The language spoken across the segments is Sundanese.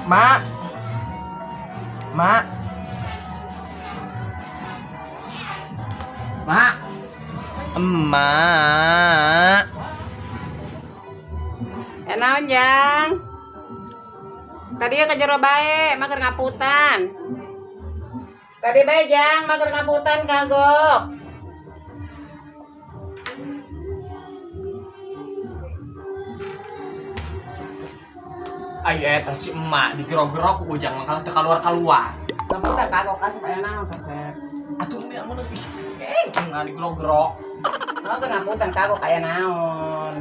Mak. Mak. Mak. Emak. Naon Jang? Kadieu ka jero bae, mah keur ngaputan. Kadieu bae Jang, mah keur ngaputan kagok. Ai eta si emak digerok-gerok ku Ujang mah teu kaluar-kaluar. Ngaputan kagok kasep aya naon kasep. Atuh ini amun ih, emak digerok-gerok. Oh, keur ngaputan kagok aya naon.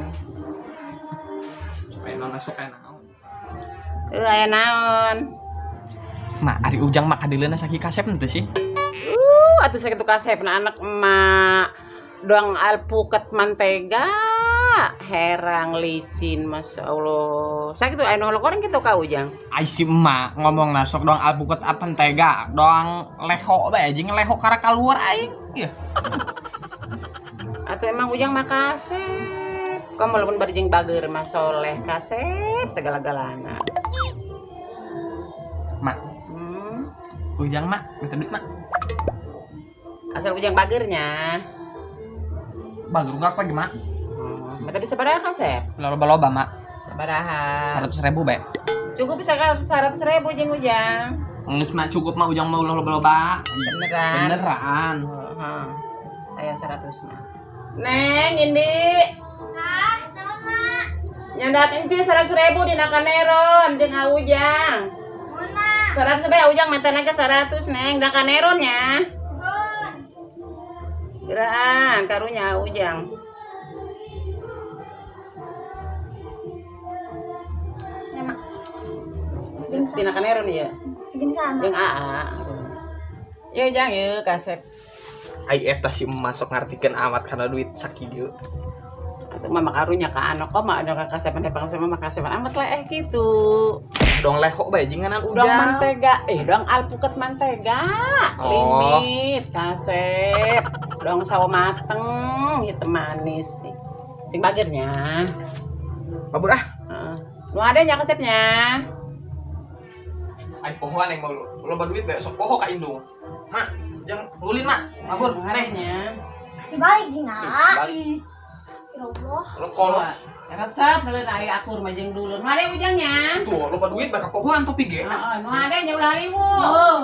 Supaya naon masuk aya naon. Heuh aya naon. Mak, ari Ujang mah kadileuna sakieu kasep henteu sih? Atuh sakitu kasepna anak emak. Doang alpukat mantega, herang licin, masya Allah. Sakitu aya nu holok kitu ka Ujang. Ai si emak ngomongna sok doang alpukat apa mentega, doang leho bae jeung leho kara kaluar aing. Ieu. Atuh emang Ujang mah kasep. Kamu walaupun bari jeung bageur mah soleh kasep segala-galana. Mak. Ujang mak, minta duit mak. Asal Ujang bageurnya. Bager apa gimana? Minta duit sabaraha kasep? Loba-loba mak. Sabaraha? 100.000 bae. Cukup bisa 100.000 jeung Ujang. Geus mak cukup mak Ujang mau ulah loba-loba. Beneran. Beneran. Heeh. Aya 100 mah. Neng, Indi. Hah, naon mak? Nyandak enci 100.000 dina kaneron jeung Ujang. Mun mak. 100 bae Ujang menta ge 100 Neng, da kaneron nya. Mun. Geraan karunya Ujang. Ya mak. Dina kaneron ieu. Jeung sama. Jeung AA. Ye Jang ye kasep. Ai eta si emak sok ngartikeun amat kana duit sakieu. Atuh mah karunya ka anak kok mah ada ka kasepan pangasepan mah kasepan amat lah kitu. Dong leho bae jeung nganan Udang Ujang. mantega, dong alpukat mantega, Oh. limit, kasep, dong sawo mateng, hitam manis sih. Sing bagernya. Mabur ah. Heeh. Nu ada nya kasepnya. Ai pohoan yang mau loba duit bae sok poho ka indung. Mak, jangan ulin mak. Mabur, Nu neng. adanya. Dibalik jeung ah. Balik. Ya Allah. Lo kolot. Resep meureun aya akur mah jeung dulur. Nu ada Ujangnya. Tuh, loba duit bae ka pohoan topi ge. Heeh, nu ada nya ulah ribu. Oh.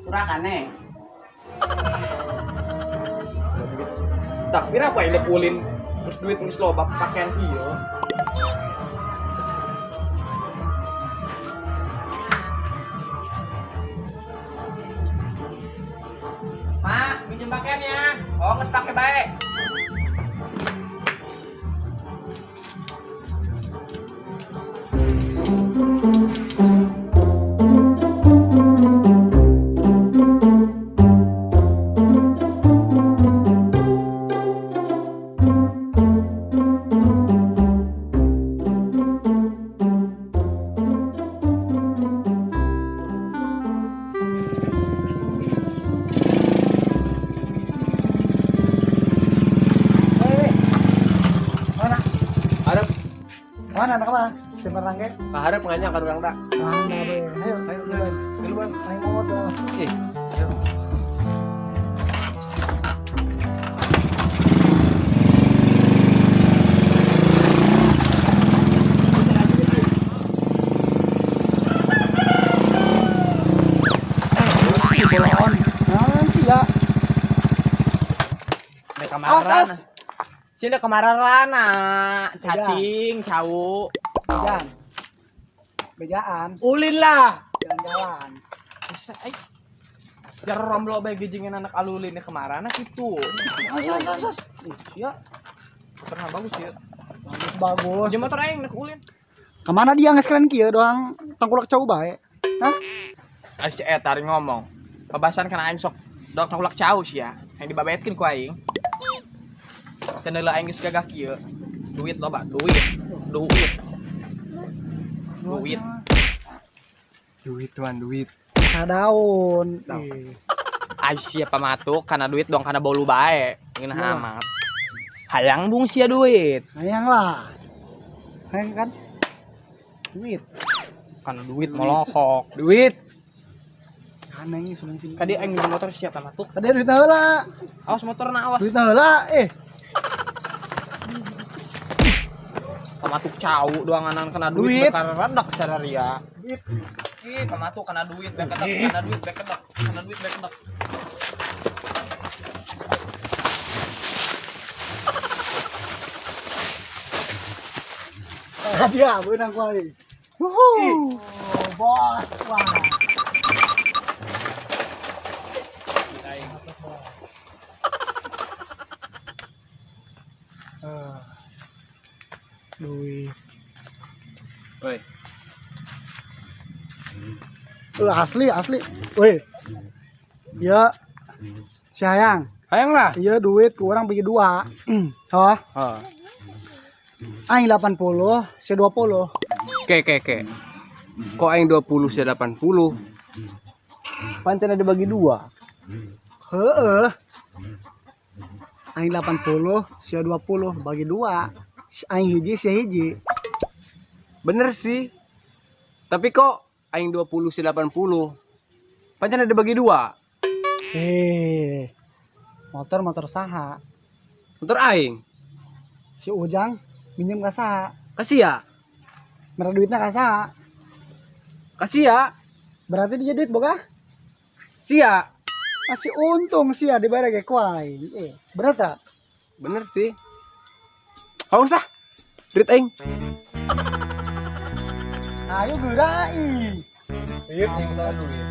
Surakan neng. Tak pira apa ini ulin terus duit geus loba pakaian ieu. Mak, minjem pakaiannya. Oh, geus pake bae. Mana? Harap, Mana anak mana? Simpan rangke. harap nganyang ka urang tak. Mana be? Ayo, ayo duluan. Duluan. Ayo motor. Ih, ayo. Bolon. Naon sih ya? Ada Awas, kemarin. awas. Sini kemarin rana, cacing, cau. Bejaan. Bejaan. Ulin lah. Jalan-jalan. Ai. Jar romlo bae gejingin anak alulin kemarin gitu. Awas, awas, awas. Ih, ya. Motorna bagus ya. Bagus, bagus. Jeung motor aing nek ulin. Kemana dia nges keren kieu doang tangkulak cau bae. Hah? Ai si eta ari ngomong. Pabasan kana aing sok doang tangkulak cau sih ya. Yang dibabetkeun ku aing. Tendeula aing geus gagah kieu. Duit loba, duit. Duit. Duit. Duit tuan, duit. Sadaun. Ai sia pamatuk kana duit dong kana bolu bae. Ngeunah Iya. amat. Hayang bung sia duit. Hayang lah. Hayang kan? Duit. Kana duit molohok. Duit. Aneh sudah sini. Kadi aing motor siap pamatuk. Tadi duit heula. Awas motorna awas. Duit heula eh. Pamatuk cau doanganan kena duit bakal redak sararia. Duit. Ih, pamatuk kena duit bekedek, kena duit bekedek, kena duit bekedek. Hadiah beunang ku aing. Wuhu. Bos, wah. Duit. Woi. Asli asli. Woi. Ya. Si hayang. Hayang lah. Iya duit ku urang bagi dua. Hah? Heeh. Aing 80, si 20. Oke. Kok aing 20 si 80? Pancen ada bagi dua. Heeh. Aing 80, si 20 bagi dua. Aing hiji si hiji. Bener sih. Tapi kok aing 20 si 80? Pancen ada bagi dua. Motor saha? Motor aing. Si Ujang minjem ka saha? Kasih ya. Mere duitna ka saha? Kasih ya. Berarti dia duit boga? Sia. Masih untung sia dibayar ge ku aing. Bener tak? Bener sih. Awas ah. Duit aing. Ayo geura ih. Duit aing salah duit.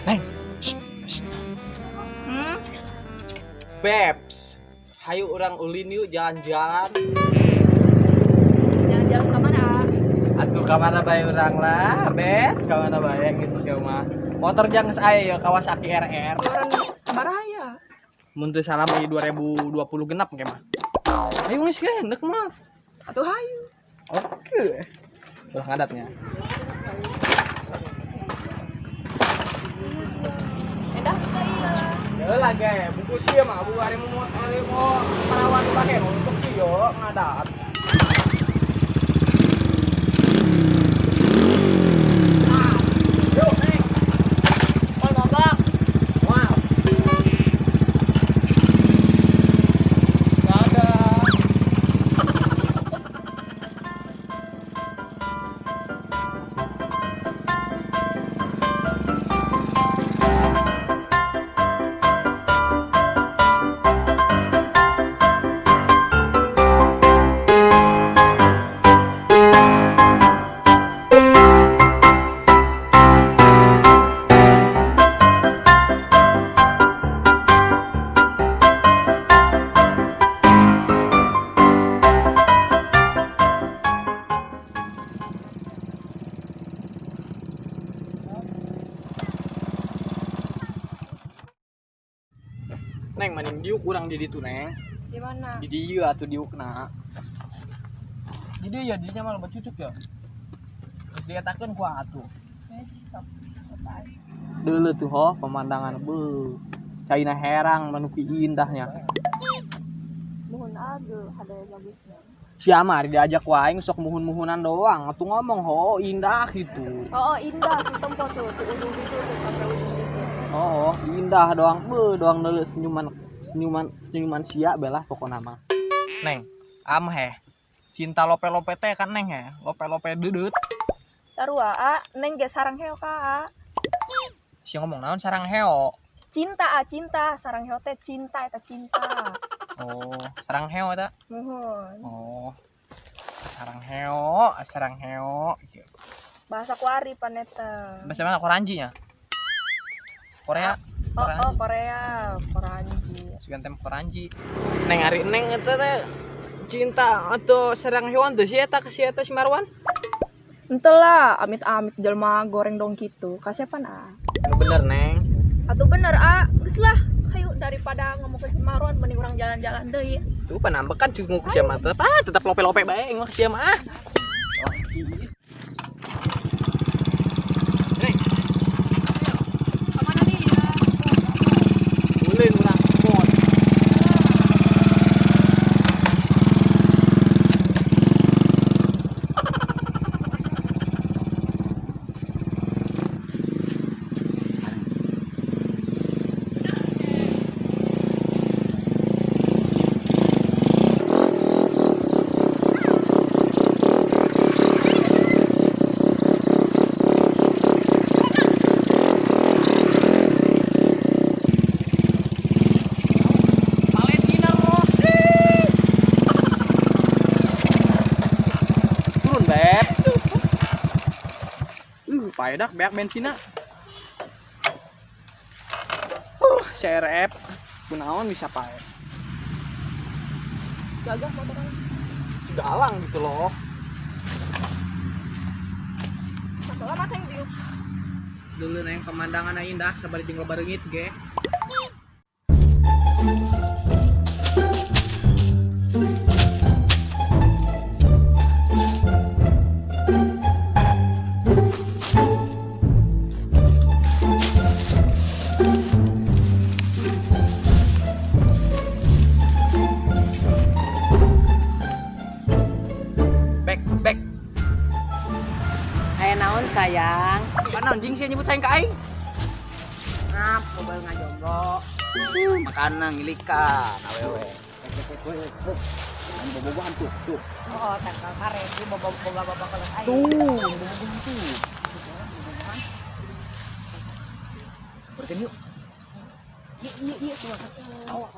Neng. Bebs, hayu urang ulin yuk jalan-jalan. Jalan-jalan ke mana? Atuh ka mana bae urang lah, Beb? Ka mana bae geus ka mah. Motor jang geus aya ya Kawasaki RR. Orang baraya. Mun teu salah mah 2020 genap engke mah. Hayu geus ge endek mah. Atuh hayu. Oke. Ulah ngadatnya. Endah teu ieu. Heula ge, buku sia mah buku ari mau parawan dipake sok ieu ngadat. Yuk, Neng. Kol mogok. Wow. Dadah. Neng maning diuk urang di ditu Neng. Di mana? Di dieu atuh diukna. Di dieu ya dinya mah loba cucuk ya. Geus dietakeun ku atuh. Wes, stop. Deuleu tuh ho pemandangan beuh. Caina herang manuki indahnya. Muhun aduh, ada bagusnya. Sia mah ari diajak ku aing sok muhun-muhunan doang. Atuh ngomong ho indah gitu. Oh, indah tuh tempo tuh, tuh ujung gitu tuh sampai ujung gitu. Oh, indah doang, beuh doang deuleu senyuman sia belah pokona mah. Neng, am heh. Cinta lope-lope teh kan Neng heh, lope-lope deudeut. Sarua a, Neng ge sarang heo ka a. Sia ngomong naon sarang heo? Cinta a, cinta, sarang heo teh cinta eta cinta. Oh, sarang heo eta. Muhun. Oh. Sarang heo, sarang heo. Bahasa kuari pan eta. Bahasa mana Koranji nya? Korea. Oh, Korea, Koranji. Sugan tem Koranji. Neng ari Neng eta teh cinta atau sarang hewan tuh si eta ka si eta si Marwan? Ente lah, amit-amit jelma goreng dong gitu. Kasepan a. Bener Neng. Atuh bener a, geus lah. Hayu daripada ngomong ke si Marwan mending urang jalan-jalan deui. Tuh panambekan cungu ku sia mah tetep ah tetep lope-lope bae aing mah sia mah. Neng, Kamana nih ya? ulin urang kebon. Valentina Rossi. Turun, Beb. Paedak beak bensinna. CRF kunaon bisa pae. Gagah motornya. Galang gitu loh. Salah mah yang diuk. Dulu neng pemandangan indah sabari jeung loba reungit ge. Bek, bek. Aya naon sayang? Mana anjing sih nyebut sayang ka aing? Ngap, mobil ngajomblo. Makanan ngilikan awewe. Anu bobogohan tuh, tuh. Oh, tangkal karet ieu boga bapak aing. Tuh, bobogohan tuh. Berarti yuk. Iya, tuh. Awas.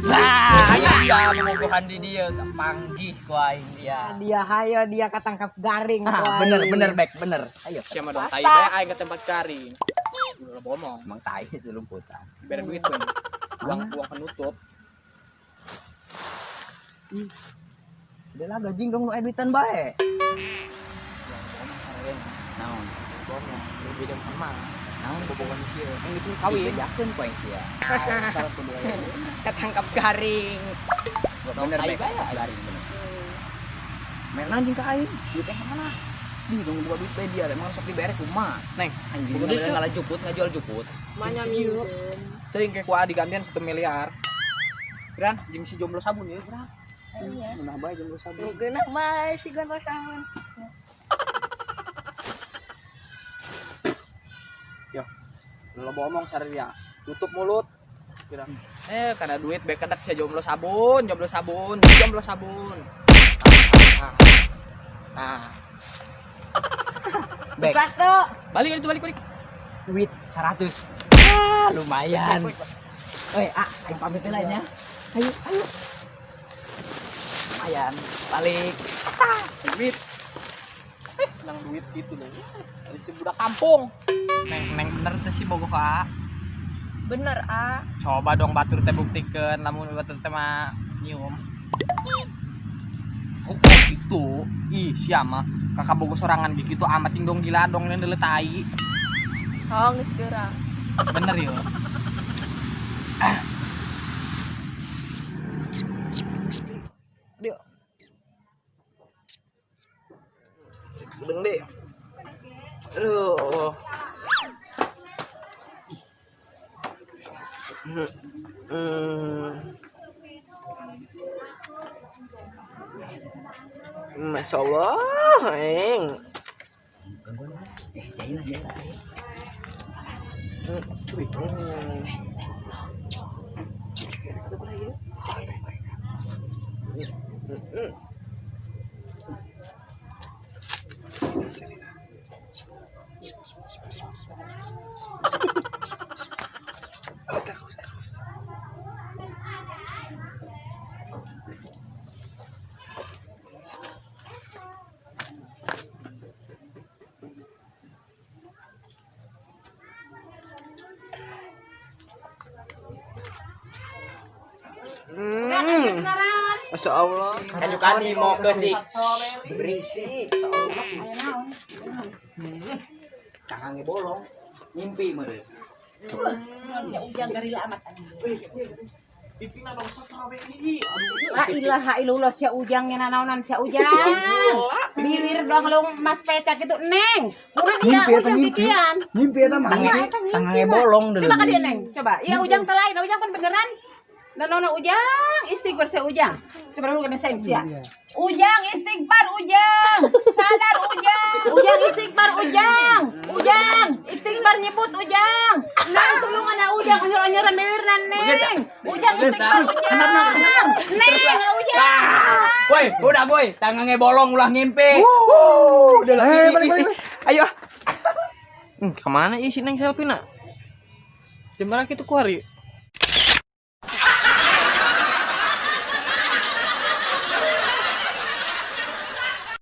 Nah, ayo dia bobogohan di dia, panggih ku aing dia. Dia hayo dia ketangkap garing. Ah, bener bener Bek, bener. Ayo. Siapa dong tai bae aing ke tempat garing. Udah bohong. Emang tai selumputan. Biar duit tuh. Uang uang penutup. Udah lah gajing dong nu duitan bae. Naon? Bohong. Lebih dari emang. Naon Bobogohan kieu. Yang di sini kawin. Dibejakeun ku aing sia. Salah kudu aya. Ketangkap garing. Bener Tai Bek, bae. garing bener. Main anjing ka aing, duit yang mana? Di dong buka duit bae dia, emang sok dibere kumaha? Neng, Anjing Buka duit ngalah juput, ngajual juput. Manya miu. Teuing ke ku adi gantian 1 miliar. Gran, jeung si jomblo sabun ya, Gran. Iya. Menah bae jomblo sabun. Geunah bae si jomblo sabun. Yo. Lo bohong saria. Tutup mulut. Kira. Karena duit bae kedak sia jomblo sabun, jomblo sabun, jomblo sabun. Nah. Bek. Tugas tuh. Balik itu balik balik. Duit 100. Ah, lumayan. Oi, ah, aing pamit heula nya. Ayo, ayo. Lumayan, balik. Duit. Nang duit gitu loh. Dari si budak kampung. Neng, neng bener teh si bogoh ka. Bener, A. Coba dong batur teh buktikeun lamun batur teh mah nyium. Kok gitu? Ih, siapa? Kakak bogoh sorangan gitu amat cing dong gila dong deuleu tai. Oh, geus geura. Bener yo. Ah. Dia. Gedeng deh. Aduh. Masya Allah, eng. Terus, terus. Kenaran. Masya Allah. Kajukan mau ke sih. Berisik. Tangannya bolong. Mimpi meureun. Si Ujang garila amat. Pipina dong strawberry. La ilaha illallah si Ujang nya nanaonan si Ujang. Bilir doang lu mas pecak itu Neng. Kurang dia Mimpi eta Ujang mimpi. kikian. Mimpi eta mah. Tangannya bolong dulu. Coba ka dia Neng, coba. Iya Ujang telain, Ujang kan beneran. Nanaonan Ujang, istighfar si Ujang. Coba dulu kena sains ya. Ujang istighfar Ujang. Sadar Ujang. Ujang istighfar Ujang. Ujang istighfar nyebut Ujang. Neng tulungan ah, Ujang anyor-anyoran bibirna Neng. Ujang istighfar Ujang. Neng Ujang. Woi, udah boy, tangannya bolong ulah ngimpi. Udah lah. Eh, balik balik. Ayo. Kemana ih si Neng selfie nak? Di mana gitu ku hari?